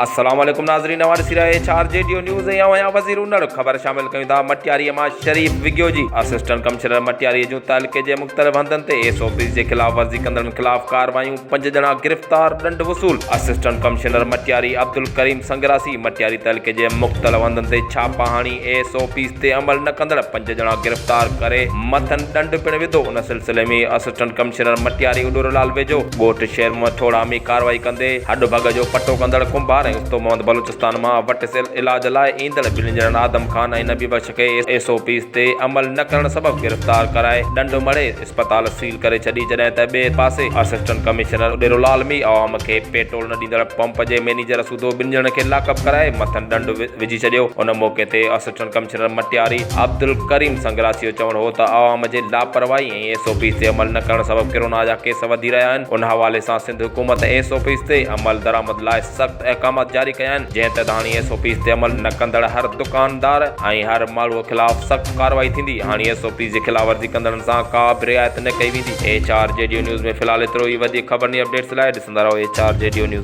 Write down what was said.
السلام عليڪم ناظرين اوهان ڏسي رهيا ايڇ آر جي ڊيو نيوز ۽ آئون آهيان وزير انڙ خبر شامل ڪيون ٿا مٽياري مان شريف وگهيو جي اسسٽنٽ ڪمشنر مٽياري جون تعلقي جي مختلف هنڌن تي ايس او پيز جي خلاف ورزي ڪندڙن خلاف ڪاروايون پنج ڄڻا گرفتار ڏنڊ وصول اسسٽنٽ ڪمشنر مٽياري عبدالڪريم سنگراسي مٽياري تعلقي جي مختلف هنڌن تي ڇاپا هڻي ايس او پيز تي عمل نه ڪندڙ پنج ڄڻا گرفتار ڪري مٿن ڏنڊ پڻ وڌو ان سلسلي ۾ اسسٽنٽ ڪمشنر مٽياري اڏورلال ويجهو ڳوٺ شير محمد ٺوڙها ۾ ڪارروائي ڪندي هڏ ڀڳ جو پٽو ڪندڙ ڪنڀار ۽ استو محمد بلوچستان مان وٽس علاج لاء ايندڙ ٻن ڄڻن آدم خان ۽ نبي بخش کي ايس او پيز تي عمل نه ڪرڻ سبب گرفتار ڪرائي ڏنڊ مڙهي اسپتال سيل ڪري ڇڏي جڏهن ته ٻئي پاسي اسسٽنٽ ڪمشنر اڏيرو لال مي عوام کي پيٽرول نه ڏيندڙ پمپ جي مئنيجر سوڌو ٻن ڄڻن کي لاڪ اپ ڪرائي مٿن ڏنڊ وجهي ڇڏيو ان موقعي تي اسسٽنٽ ڪمشنر مٽياري عبدالڪريم سنگراسي جو چوڻ هو ته عوام جي لاپرواهي ۽ ايس او پيز تي عمل نه ڪرڻ سبب ڪرونا جا ڪيس وڌي رهيا آهن، ان حوالي سان سنڌ حڪومت ايس او پيز تي عمل درآمد لاء سخت احڪامات جاري ڪيا آهن، جنهن تحت هاڻي ايس او پيز تي عمل نه ڪندڙ هر دڪاندار ۽ هر ماڻهو خلاف سخت ڪارروائي ٿيندي، هاڻي ايس او پيز جي خلاف ورزي ڪندڙن سان ڪا به رعايت نه ڪئي ويندي. H R G D news ۾ في الحال ايترو ئي، وڌيڪ خبرن ۽ اپڊيٽس لاء ڏسندا رهو H R G D news.